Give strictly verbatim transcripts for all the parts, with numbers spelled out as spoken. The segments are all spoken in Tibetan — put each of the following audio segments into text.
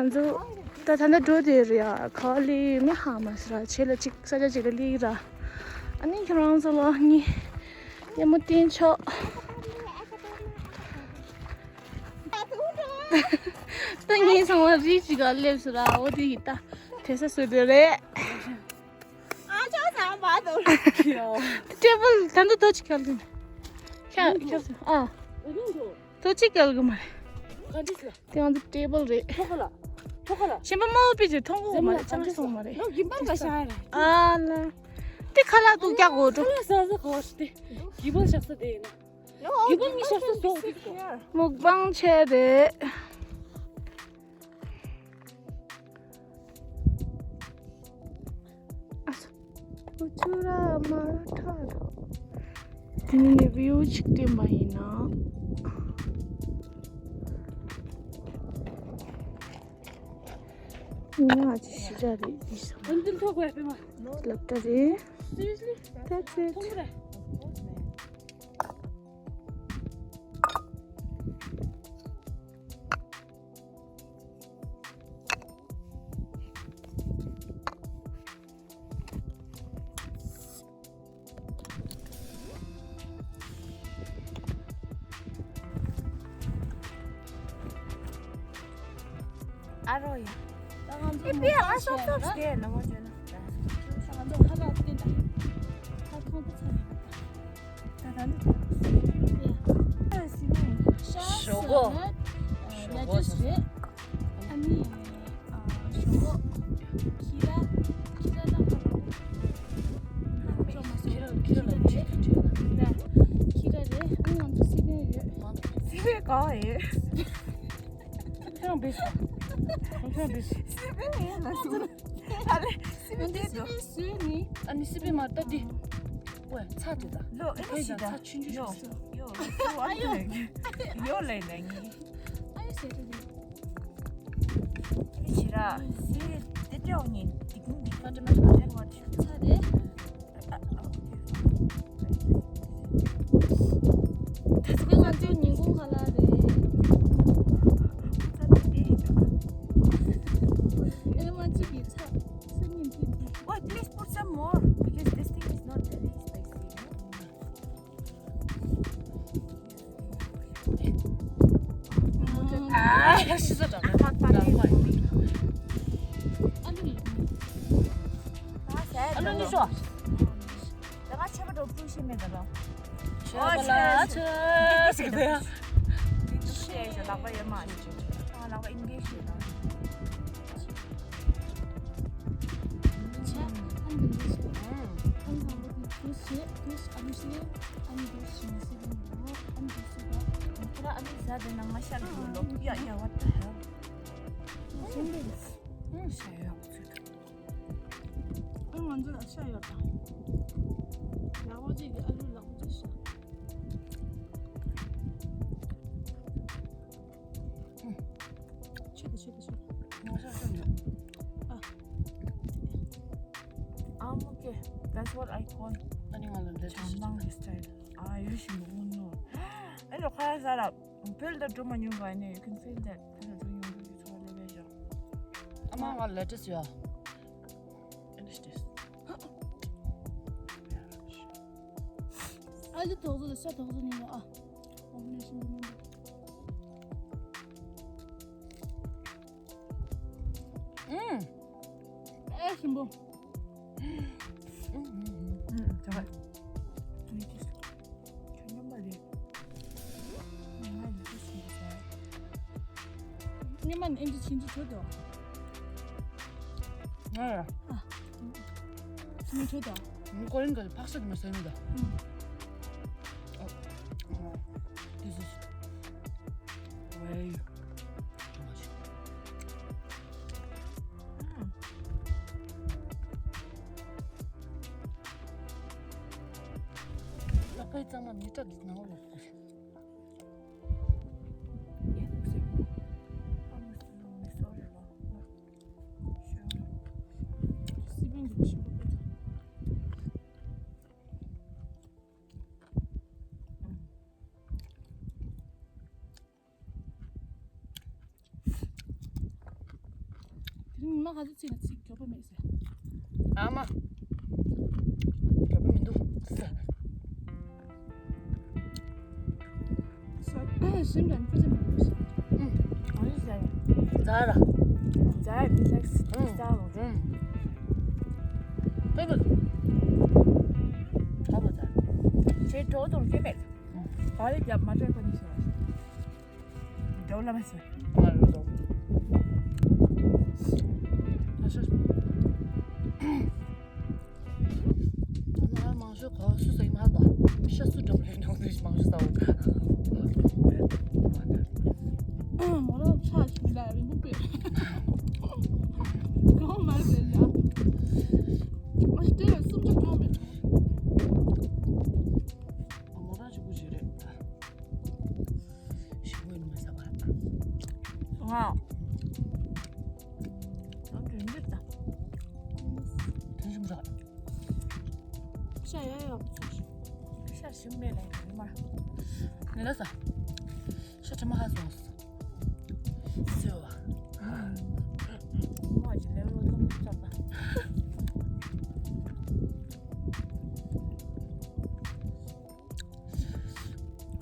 ང་ཚོ་ད་ད་ལྟ་འགྲོ་བསྡད་རེད་ཡ། ག་པར་སླེབས་མེད་ཧ་མ་ཤེས་ར། ཆེད་ལ་ཅིག་ས་ཆ་ཅིག་ལ་སླེབས་ར། ཨ་ནི་ཁྱེད་རང་ཚོ་ལ་ངས་ཡག་མོ་བསྟན་ཆོག་ད་ངས་ཚང་མ་རི་ཅིག་ག་སླེབས་སོང་ར། འོ་དེ་ཡིན་ད། དེ་ས་སུ་དེ་རེད། ཨ་ཅག་ཟ་མ་འདུག་ཊེ་བལ་ད་འདི་ཐོ་ཅིག་ཁྱེར་དུ། ཁྱེར་ཁྱེར་སོང་ཨ། ཐོ་ཅིག་ཁྱེར་གི་མ་རེད། ག་འདྲ་ཟེར། དེ་ང་ཚོ་ཊེ་བལ་རེད། ཐོ་ཁ་ལ། ཐོ་ཁ་ལ། གཞན་པ་དམར་པོ་པི་ཅི་ཐོང་གོ་མ་རེད། ཅང་སོང་མ་རེད། ནོ་གིམ་པར་ག་ཤ་རེད། ཨ་ན། དེ་ཁ་ལག་ཏུ་རྒྱག་གོ་འགྲོ། ཁ་ལག་ཟ་ཟ་ག་བ་ཤི་དེ། གིམ་པར་བཞག་ས་དེ་ཡིན་ན། གིམ་པར་ངས་བཞག་ས་ཟོག་གི་ཟོག་མུག་པང་བྱས་རེད། ཨ་ཚོ། ཆུ་ར་མ་ར་ཁྲ་ར། དེ་ནས་ནི་བིའུ་ཅིག་བསྟན་པ་ཡིན་ན། ཡིན་ན་ཅི་ཞིག་ར་རེད་འདི་སོང་། ཨ་འདི་ཐོག་གོ་ཡ་པེ་མ། སློབ་གྲྭ་རེད། Seriously? That's it. ཐོག་ར། ཨ་རོ་ཡ། ད་ང་ཚོ་ཨེ་པི་ཨ་སོག་སོག་སྟེ་ལ་མོ་བྱོས་ན། ད་ང་ཚོ་ཧ་ལ་སྟེ་ད། ད་ཐོང་ད་ཚ་ནི། ད་ད་ནི། ཨ་སི་ནི། ཞོག་གོ། ཞོག་གོ་ཞོག་གོ། ཨ་ནི། ཞོག་གོ། ཁྱི་ར། ཁྱི་ར་ལ་ཧ་ལ། ཁྱི་ར་ཁྱི་ར་ལ་ཁྱི་ར་ཁྱི་ར། ཁྱི་ར་རེད། ཨ་ང་ཚོ་སི་པན་ཡོད། སི་པན་ག་བ་ཡོད། ཁྱེད་རང་བེད་སོང་། ཁྱེད་རང་བེད་སོང་། སི་པན་ཡིན་ལ་སུ། ཨ་ལེ་སི་པན་དེ་དོ། སི་པན་སུ་ནི། ཨ་ནི་སི་པན་མ་ལྟ་འདི། ཝེ་ཚ་དེ་ད། ལོ་ཨེ་ནི་ཤི་ད། ཚ་ཆུང་ཆུང་ཡོ་ཞིག་ཡོ་ཡོ་ཨ་ཡོ་ཡོ་ལེ་ནེ་ནི། ཨ་ཡོ་ཟེར་དེ་དེ། ཨེ་ཤི་ར་སི་དེ་ཏེའོ་ནི་དེ་ཀུན་དེ་ཁ་དེ་མ་ཐ་ཐེར་བ་ཆུ་ཚ་རེད། ད་ཚོ་ང་ཚོ་ཉིན་གུང་ཁ་ལག་རེད། ཨེ་མ་གཅིག་གིས་ཚ་ཚ་ཉིན་ཐེན་ཐེན། Wait, please put some more because this thing is not very spicy. ཨ་ཤི་ས་དྲག་ཨ་ལུ་ལུ་ཤོ། ད་ང་ཆེ་བ་འགྲོ་ཕུལ་ཤེས་མེད་ད་ལོ། ཆེ་བ་ལ་ཆེ་ཟེར་གི་འདུག་ཡ། འདི་ཚོ་ཤེས་ཡོད་ལག་པ་ཡོད་མ་ཤེས། ཨ་ལག་པ་ཨིན་གེ་ཤེས་ད། ཆེ་ཨ་འདི་འདི་ཤེས། ཨ་ལག་པ་འདི་འདི་ཤེས་འདི་ཨ་འདི་ཤེས་ཨ་འདི་ཤེས་མི་ཤེས་གི་ནོ་ཨ་འདི་ཤེས་ད། ཁྱེད་རང་ཨ་འདི་ཟ་དེ་ན་ང་ཤར་གི་ལོ་ཡ་ཡ་what the hell། ཨ་ང་ཚོ་ལ་ཤ་ཡོད་དང་། ཡག་པོ་ཅིག་གི་ཨ་ལུ་ལག་པ་ཅིག་ཤ། ཆེ་དེ་ཆེ་དེ་ཆེ། ང་ཤ་ཤ་ཡོད། ཨ། ཨ་མོ་ཀེ། That's what I call. ཨ་ནི་ང་ལ་འདྲ་ཅིག་ཤ། ཨ་ཡོད་ཤི་མོ་ནོ། ཨ་ལོ་ཁ་ཡ་ཟ་ར། བོད་ལ་འགྲོ་མ་མྱོང་བ་ནས་you can feel that. བོད་ལ་འགྲོ་མྱོང་བའི་ཚོར་བ་སླེབས་ཡོད། ཨ་མ་ང་lettuce ཡོད། Finish this. ཨ་ལི་དོག་ཟོ་ལ་ཤ་དོག་ཟོ་ཉོ་ཨ། ཨོ་ནེ་ཤིན་པོ་ཉོ། ཨུམ། ཨེ་ཤིན་པོ། ཨུམ། ཨུམ། ཨུམ། ཨུམ། ཁྱོད་མཉམ་པ་རེད། ང་ཡི་གེ་ཤེས་ཀྱི་ཟེར། སྔོན་མ་ནས་ཨེམ་ཆི་ཆིན་ཆི་བྲོས་དོ། ང་ཡ། ཨ། ཆིན་ཆི་བྲོས་དོ། ང་ཀོ་རིན་གྱི་ཕག་ཤ་དེ་མ་ཟོས་མེད་དོ། ཨུམ། ཨོ། This is very much. ཨུམ། ལག་པའི་གཙང་མ་མི་སྐྲག་གི་ནང་ལོགས། ཉི་མ་ག་ཚོད་ཚིག་ན་ཚིག་མགྱོགས་པོ་མེད་ཟེར། ཨ་མ། མགྱོགས་པོ་མི་འདུག་ཟེར། ཞིམ་དང་ཅི་ཅི་མི་འདུག་ཟེར། ཨུམ། གང་ཡིན་ཟེར། ཛ་ར། ཛ་ར་བི་ལེགས་ཨུམ། ཟ་ལོ། ཨུམ། ཧེ་བུ། ཧ་བུ་ཛ། ཁྱེད་གྲོགས་དང་སྐྱེ་མེད། ག་རེ་རྒྱབ་མ་སྤྲད་གོ་ནི་ཟེར། འགྲོ་ལ་མ་ཟེར། ང་རུ་དང་། ཨ་ཤ། ང་མང་ཤོས་ག་སུ་ཟ་ཡི་མ་ཧ་ལ། ཤ་སུ་འགྲོ་རེད་ནང་དུ་མང་ཤོས་ཟ་འོ། ང་རང་ཚ་ཞིག་མི་འདྲ་རིང་པོ་པས། གང་མ་ཟེར་ཡ། ཨ་ཤ་དེ་སུམ་ཅུ་གྲངས་མེད། ང་རང་ཞིག་པོ་ཞིག་རེད། ཞིམ་པོ་ཡིན་མ་ཟ་བ། ང་། ང་དྲན་གྱི་ད། དྲན་གྱི་མི་འདུག་ཤ་ཡ་ཡ་བུ་ཚོ་ཤ་ཞིམ་མེད་ལ་ཡིན་མ། ནི་ལ་ས། ཤ་དྲི་མ་ཧ་སོང་། སོ་བ། ང་ཅི་ལེ་རོ་ཐོམ་ཐོམ་ཙག་པ།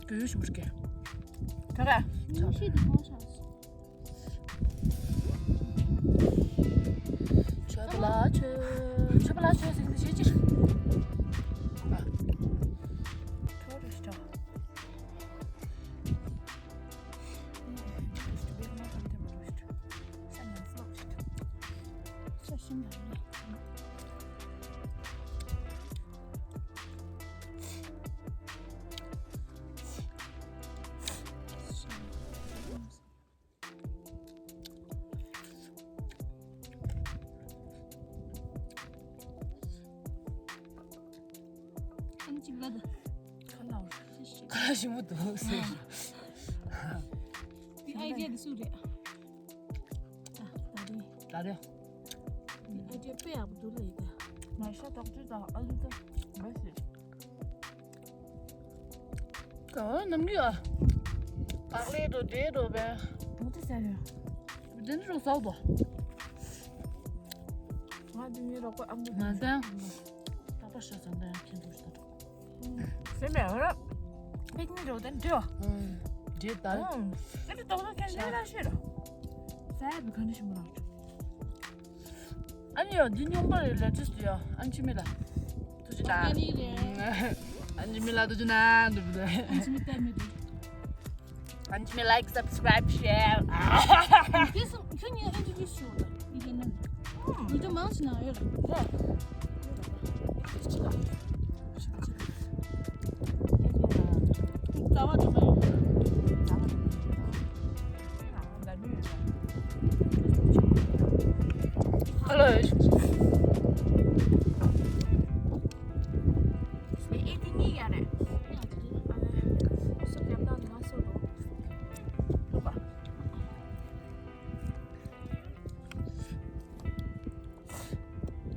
གུ་ཡུ་ཞིམ་པོ་རྒྱལ། ད་ག་ཉིན་ཤས་དེ་མང་ཤག་ཆོས་པ་ལ་ཆོས། ཆོས་པ་ལ་ཆོས་ཟེར་གྱི་འདུག་ཤེས་ཅིར། ཨ། ཁྲོ་རུ་ཤི་ཏོ། ཤ་ཉམས་སོགས་ཤི་ཏོ། ཤ་ཤིན་ཏུ་ནས། ཁ་ལ་ཞིམ་པོ་འདུག་ཟེར། འདི་ཨའི་ཌི་ཡ་འདི་སུ་རེད། ཨ། ད་རེད། ད་རེད། འདི་ཨའི་ཌི་ཡ་དཔེ་ཡག་པོ་འདུག་ལ་ཡིན་ད། ང་ཤ་དོག་ཅུ་དང་ཨ་ལུ་དང་མ་ཟེར། ག་ནམ་རྒྱུན་ཨ། ཨག་ལེ་འགྲོ་འདྲེ་འགྲོ་བས། མོ་ཏི་ཟེར་ཡོད། དེ་འདྲ་རུ་ཟའོ་དོ། ང་དེ་ནི་རོགས་པ་ཨ་མོ་མ་ཟ། ཏག་ཏག་ཤ་ཟ་འདྲ་ཡང་ཁྱེད་འདུག་ཤ་ཟེར་མེད་ར། པིག་ནི་འགྲོ་དེ་འདྲ། འདྲེ་ད། དེ་འདྲ་ཏོག་ཏོག་ཁྱེད་འདྲ་ལ་ཤེས་རོ། ཟ་ཡ་བི་ག་ནི་ཤི་མོ་རག་ཆོག་ཨ་ནི་ཡང་འདི་སྙོམས་པ་རེད་ལས་ཏིས་དུ་ཡང་ཨན་ཆི་མི་ལ། ཐུགས་རྗེ་གནང་། ཨན་ཆི་མི་ལ་ཐུགས་རྗེ་གནང་འདུག་འདུག་ཨན་ཆི་མི་ལྟ་མི་འདུག་ཨན་ཆི་མི་like subscribe share། ཁྱོད་སུ་ཁྱོད་ཉིད་ཨན་ཆི་ཏིས་ཞུ་ལ་ཡི་གེ་ནང་། ཡི་གེ་མང་ཞིག་ནང་ཡོད་ལ། རྩ་བ་དུ་མ་ཡོད། ཨ་ལོ། ཨེ་དེ་གཉིས་ཡ་རེད། སུ་རྒྱབ་དང་ང་སུ་རུ། ལུག་པ།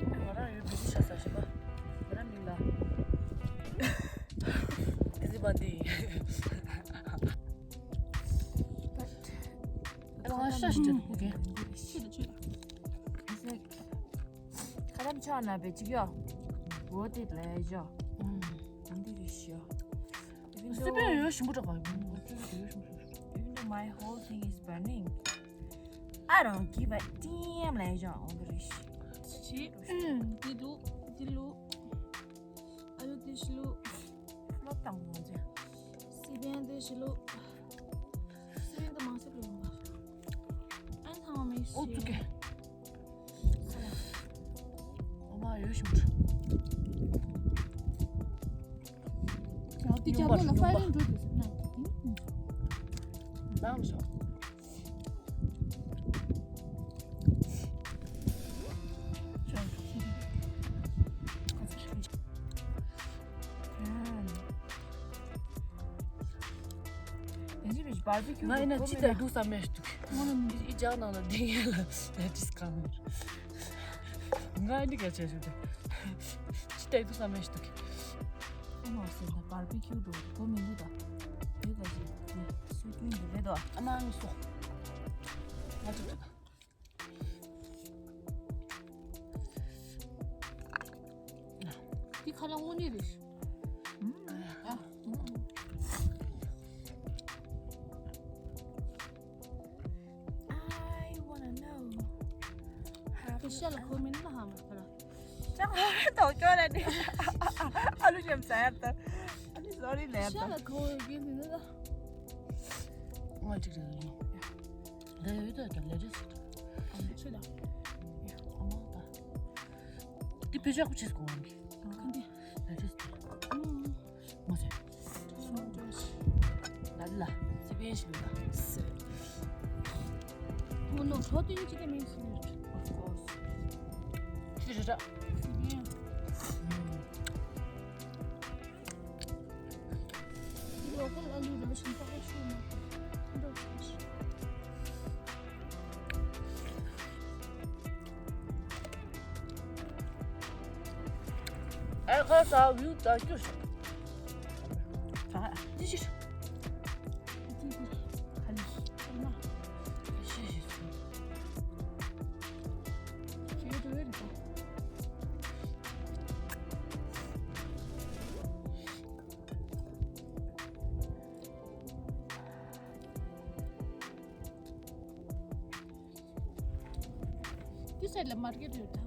ང་རང་ཡོད་བི་ཤ་ས་ཞིག་པ། ང་རང་མིང་ལ། ཨེ་ཟི་བ་འདི། ཨ་ང་ཤ་ཞིག་ཅན་ཨོ་ཀེ། ཤི་ད་ཆུ་ད། ཁ་རམ་ཆག་ན་བེ་ཅིག་ཡོ། བོ་ཏི་ལེ་ཞོ། ཨམ་དི་རི་ཤོ། སི་པན་ཡོ་ཞིམ་པོ་འདྲ་ག་ཡོ། Even though my whole thing is burning, I don't give a damn ལེ་ཞོ། ཨམ་དི་རི་ཤོ། ཅི། ཨུམ། དི་ལུ། དི་ལུ། ཨ་ཡོ་དི་ཤི་ལུ། ལོ་དང་མོ་ཟེར། སི་པན་དི་ཤི་ལུ། སི་པན་དི་མང་སི་ལུ་ཡོང་བ། ཨན་ཐང་མི་ཤི། ཨོ་ཙུ་ཀེ། ཨོ་མ་ཡོད་ཤིང་། ཡང་ཏི་ཅག་པོ་ལ་ཧྥ་རན་འགྲོ་དུས་ཟེར་ན། ལངས་ཤོག་ང་ཡིན་ན་ཅི་ལྟར་འདུག་བསམ་མེད་འདུག་ཨི་ཇག་ནང་ལ་འདི་ཡན་ལ་ལས་ཏིས་གང་མེད། ང་འདི་ག་བྱས་ཞུ་དེ། ཅི་ལྟར་འདུག་བསམ་མེད་འདུག་ཨ་མ་ཟེར་ན་བར་བི་ཁྱུ་འགྲོ་གོ་མི་འདུག་ད། བོད་ག་ཞིག་འདི་སུ་རྒྱུན་འདི་རེད་དོ། ཨ་མ་ངི་སོ། ང་ཚོ་འདུག་ལ་དངོས་གནས་རེད། I wanna know. ཤ་ལ་ཁོ་མིན་ལ་ཧ་མ་ཁ་ལ། ཅང་ཧ་ཏོ་ཅོ་ལ་ནི། ཨ་ལུ་ཞམ་ས་ཡར་ཏ། ཨ་ལུ་sorry ལེ་ཏ། ཤ་ལ་ཁོ་གི་ནི་ལ། ང་ཅིག་རེད། ད་ཡོད་ད་ད་ལེ་རེ་སི་ད། ཨ་མ་ཆུ་ད། ཨ་མ་ད། དེ་བེ་ཅག་ཅིག་གོ་ཨང་གི། ཁ་འདི། ལེ་རེ་སི་ད། ཨུམ། མོ་ཟེར། ལ་ལ། སི་པན་ཞིག་ལ། ཨོ་ནོ། ཁྲོ་ཏིང་ཅི་དེ་མིན་སི། Of course. ཅི་རེད་ད། སི་པན། ལོ་ཀལ་ཨ་ལུ་རེ་ཞིམ་པོ་ཞིག་མ། འགྲོ་ཆོག་ཤི། ཨེ་ཁ་ས་བིའུ་ད་སྐྱུར་སོང་། ད་ཅི་ཞིག་ཁ་ལི་ཁ་ལི་ཁ་ལི། ཁྱེད་འགྲོ་ཡི་རེད་པ། དེ་སའིཌ་ལ་མར་ཀེཊ་ཡོད་ད།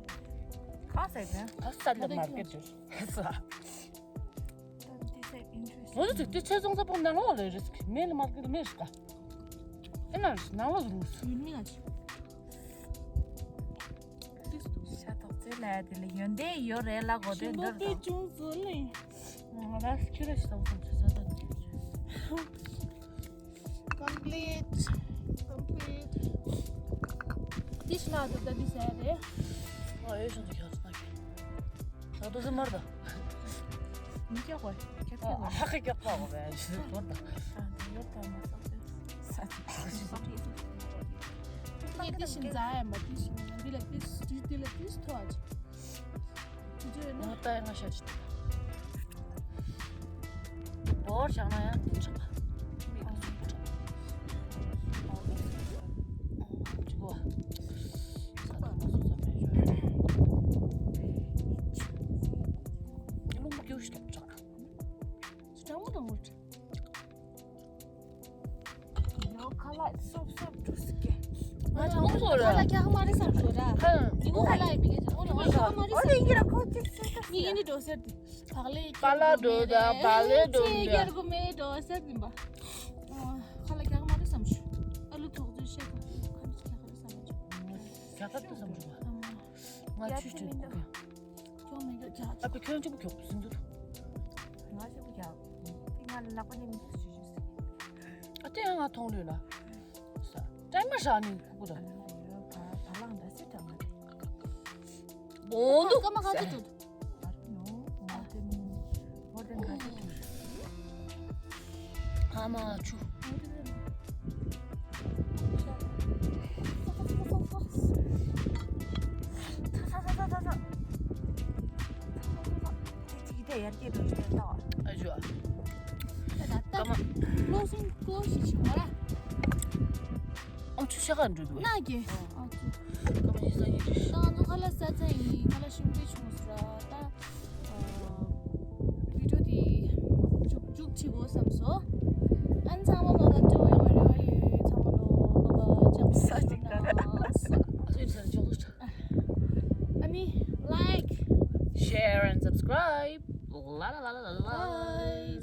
ག་སའིཌ་ན། ག་སའིཌ་ལ་མར་ཀེཊ་ཡོད། ཧེ་ས། ད་དེ་སའིཌ་ཨིན་ཊ་རེ་སི་ཊིང་། འོ་དེ་དེ་ཚེ་ཚོང་ས་པོ་ནང་ལོགས་ལ་རེད། མེད་ལ་མར་ཀེཊ་མེད་རེད་ཀ། ཨེ་ན་ནང་ལོགས་རུ། ཡུལ་མི་ང་ཅི། ཤ་ཐོག་ཚེ་ལ་དེ་ལ་ཡོན་ཏན་ཡོད་རེད་ལ་གོ་དེ་འདིར་དང་། ཅུང་ཟོ་ལེ། ང་ལ་ཁྱོད་ར་ཞིག་ཐོག་ཚེ་ས་ཐོག་ཚེ། Complete. Complete. Dish ལ་དུ་ད་འདི་ཟེར་རེད། ཨ་ཡོད་ཤོག་ཏུ་ཁྱོད་ཚོ་ད་ད་དུ་ཟེར་མར་ད། མི་སྐྱོ་གོ་ཁྱེད་སྐྱོ་གོ་ཧ་ཁ་སྐྱོ་གོ་བས་ཞིག་དོར་ད། ཨ་འདི་ཡོད་ད་མ་སོགས་ཏེ་ས་ཚི་ས་ཚི་ས་ཚི། ངས་འདི་བཞིན་འཛའ་ཡ་མ་འདི་བཞིན་འདི་ལ་འདི་འདི་ལ་འདི་ཐོ་ཨ་ཅི། ཅི་ཅི་ཡོད་ན། ང་ལྟ་ཡ་ང་ཤ་ཅི། བོར་བཞག་ན་ཡང་འདི་ཆགས། མིག་ལ་སུ་ཆགས། ཅི་གོ་ས་ད་ན་སུ་ས་མེད་ཅོ། རླུང་རྒྱུ་ཞིག་ཆགས། སུ་གྲང་མོ་དང་མོ་ཆགས། ཡོ་ཁ་ལག་སོབ་སོབ་འགྲོ་སི་ཀེ། ང་གྲང་མོ་ཁ་ལག་རྒྱག་མ་རེད་བསམ་ཞོ་ར། ཧ། ཉི་མ་ཁ་ལག་ཡིན་པའི་ལས་ཀྱི་ཨོ་ལ་ཁ་ལག་རྒྱག་མ་རེད་བསམ་ཞོ་ར། ཨོ་ལ་ཡིན་གྱི་ར་ཁོ་ཅིག་སེ་ཏ་སི་ཡ། ངས་ཡིན་ནི་འགྲོ་ཟེར་ཏེ། བག་ལེབ་པ་ལ་འགྲོ་འདྲ་བག་ལེབ་འགྲོ་འདྲ། ཚེ་རྒྱལ་གོ་མེ་འགྲོ་ཟེར་ཏེ་ཡིན་པ། ཁ་ལག་རྒྱག་མ་རེད་བསམ་ཞོ། ཨ་ལུ་ཐོག་ཚོད་བཤད་ཁ་ཁ་ལག་རྒྱག་རེད་བསམ་ཞོ། རྒྱག་ཁ་ཏུ་བསམ་ཞོ། ང་ཆུ་ཆུ་གོ་ཁྱོད་མེད་ཀྱི་རྒྱག་ཨ་པའི་ཁྱོད་ཆུ་བོ་ཁྱོད་སུན་དུ། ང་ཆུ་བོ་རྒྱག་དེ་ང་ལ་ལག་པ་ནས་མི་ཆུ་ཆུ་ཟེར། ཨ་དེ་ཡང་ང་མཐོང་ལོས་ལ། ས། ཀྲང་མ་ཧྲ་ནི་ཁུ་ཁུ་ར། ཨ་ཡོ་བ་བ་ལང་ད་སི་ཀྲང་མ་རེད། བོང་དུ། ཀ་མ་ག་ཚོད་འགྲོ། ཨ་རི་ནོ། ང་དེ་ནི་ཧོ་དེ་ང་དེ་ཁུ། ཨ་མ་ཆུ། ཨ་ཇོ། ཀློག་སིང་ཀློག་ཤི་ཆི་མ་ར། ཨ་ཆུ་ཤ་ཁ་འགྲོ་འདུག་ན་གི། ཨ་ཆུ། ཀ་མ་ཡི་ས་ཡི་རི། ད་ང་ཚོ་ཁ་ལག་ས་ཚ་ཡིན། ཁ་ལག་ཞིམ་པོ་བྱུང་སོང་ར། ད་ཨ་བི་ཌི་ཡོ་དེ་མཇུག་མཇུག་ཁྲིད་དགོས་བསམ་སོང་། ཨན་ཚང་མ་མ་ལ་ཏུ་ཡོང་རེ་བ་ཡོད། ཚང་མ་ལོ་ཀ་པ་ཅག་ས་ཅིག་ད་ན་ས། ཨ་ནི་like, share and subscribe. ལ་ལ་ལ་ལ་ལ།